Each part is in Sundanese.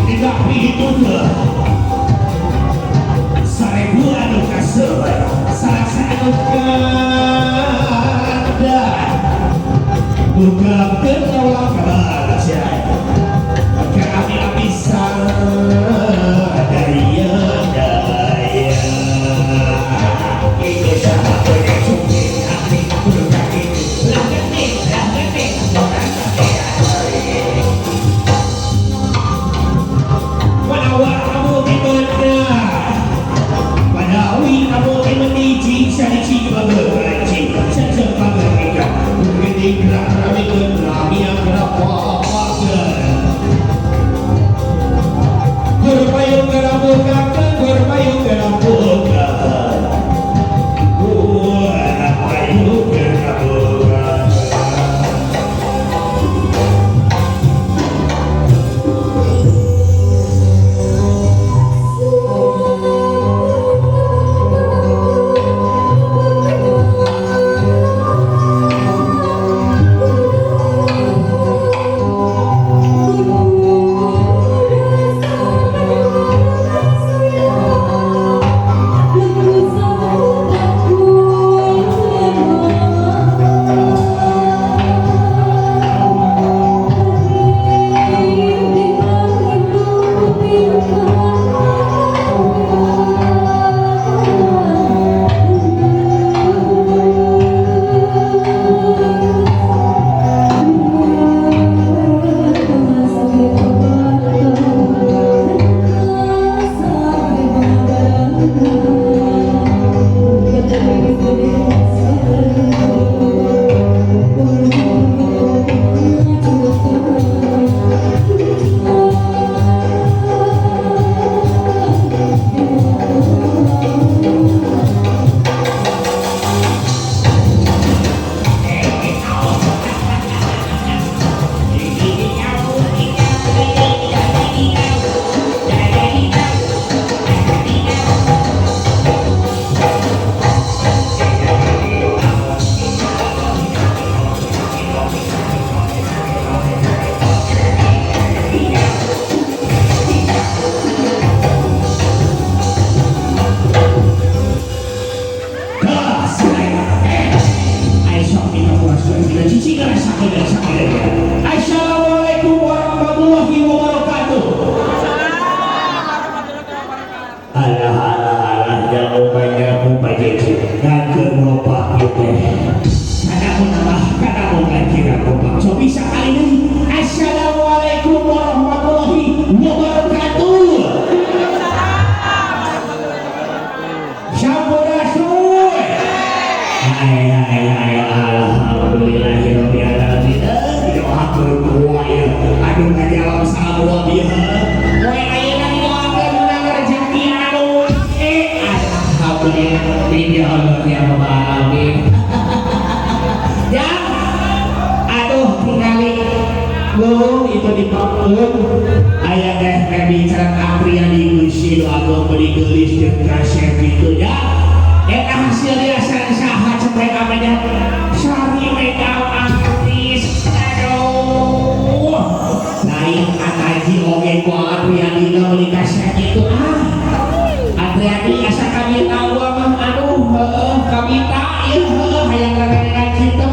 Tidak itu. Alah alah alah, jamu banyak pajeje ngangkeun ngopak ieu teh. Kadamun nambah, kadamun kira kompak. So bisa kali ini. Assalamualaikum warahmatullahi wabarakatuh. Sampurasun. Hai hai hai, alhamdulillahirabbil alamin. Didoakeun ku ieu. Aduh, ngajawab salam wa bieu. Poe ayeuna didoakeun menang rezeki anu alhamdulillah ya Allah ya rabbal alamin. Ya. Aduh, tingali lu itu dipakeun aya teh Febi sareng Apriyadi, Gusti doakeun beri geulis jeung kasep gitu ya. Eta hasil riasan saha cepet amanya sari make up artis. Aduh, lain ataji oge ku Apriyadi meuli kasep gitu. Ah, Apriyadi asa kami tahu mah, aduh, heueuh kami tak ieu, heueuh hayang raganekan kitu.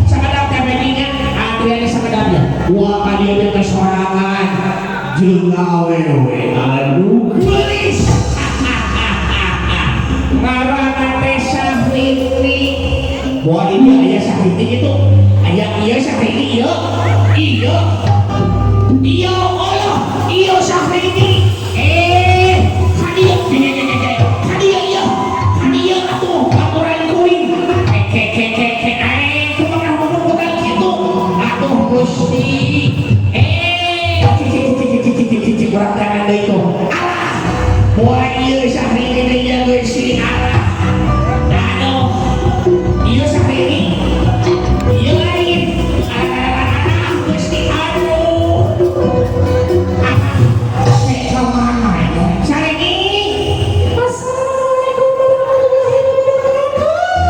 Sakedap teh Febinya, Apriyadi sakedap ya. Wah, ka dieu teh sorangan jeung awewe anu geulis. Ngaranna teh Syahrini. Wah, ini aya Syahrini gitu. Aya ieu Syahrini ieu. Iya. Iya, Allah, iya Syahrini. Eh, ka dieu, ke ke ke ke. Ka dieu ieu. Ka dieu atuh baturan kuring. Ke ke ke ke ke eh kumaha ngomong kitu. Atuh Gusti. Eh, cicik cicik cicik cicik cicik urang tangan deui tuh. Alah. Wah, ieu Syahrini teh ieu Gusti, alah. Aduh. Ieu Syahrini. Ieu lain. Alah, Gusti, aduh. Ah, eh, kemana ya? Syahrini. Assalamualaikum warahmatullahi wabarakatuh.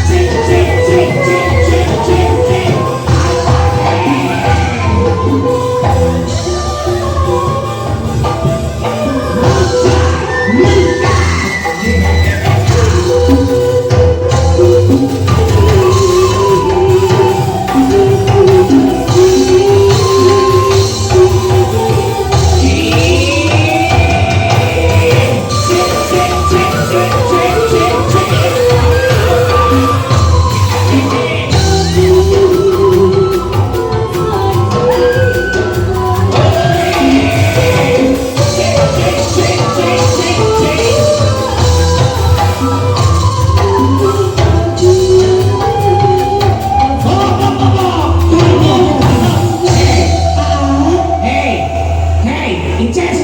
Cek cek cek cek cek cek cek. Cek cek cek cek cek cek cek. Cek cek cek cek cek cek. Oh, oh, oh, oh. Turbo. Hey, hey, Ices.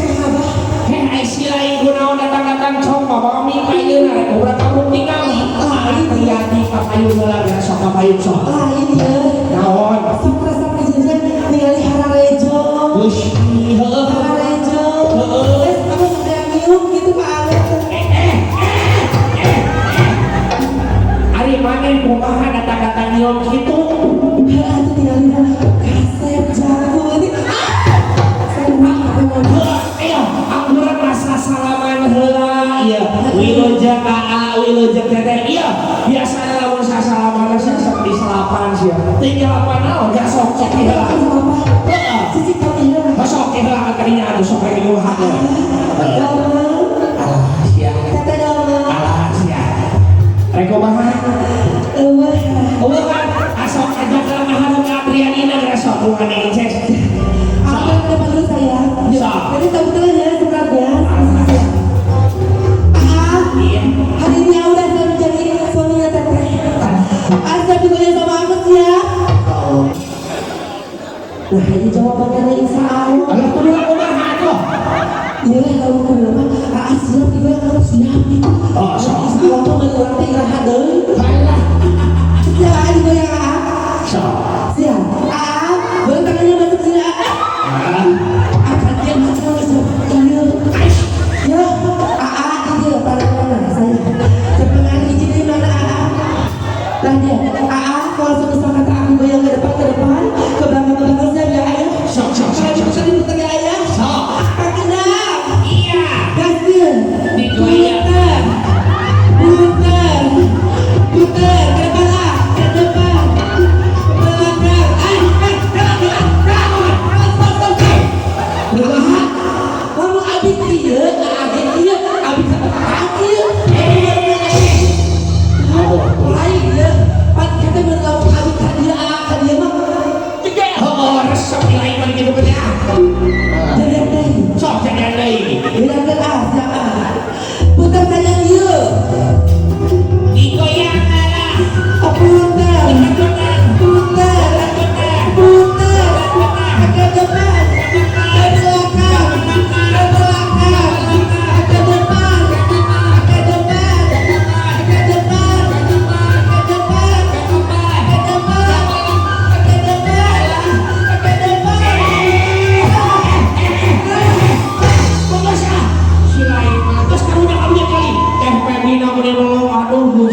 Hey, ai si lain kunaon datang-datang cong mami ayeuna rek urang kamu tinggal. Ah, Apriyadi kapayun heula geura sok kapayun sok. Ah, ini ya. Naon? Sok resep jajan ningali Hararejo. Gusti, heueuh. Hararejo. Heeh. Terus aku sampai nyium gitu Pak Ale. Eh, eh, eh, eh, eh. Ari maneh kumaha datang-datang nyium kitu? Heuh, atuh tinggalin kasep jago ini. Ah! Saya mau Heuh, ayo, angguran masa salaman heula ieu. Wilujeng aa, wilujeng teteh. Iya, biasana lamun sasalaman sok di selapan sia. Tinggal apa naon gak sok sok ieu heula. Heeh. Sisi kau iya. Sok ieu heula kadinya atuh sok rek kumaha. Damang. Alah sia. Teteh damang. Alah sia. Rek kumaha? Eueuh. Eueuh kan asok ajak lamahan ka Apriyadina geura sok kumaha Ices. Aku yang depan dulu sayang. Sok. Jadi sebetulnya sebenarnya. Ah, Iya. hari ini aku udah siap menjadi suaminya teteh. Ah, siap digoyang sama aku siap. Oh. Nah, ini jawabannya dari Insya Allah. Alah kudu kumaha atuh? Iya, kalau kudu apa? Ah, siap digoyang aku siap gitu. Oh, sok. Insya Allah tuh nggak urang teh iraha deui. Alah. Siap ah digoyang ah. Sok. Siap. Ah, boleh tangannya masuk sini ah. Ah. Akan dia masuk masuk. Iya. Ais. Ya, ah.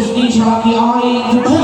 Geus di salaki aing.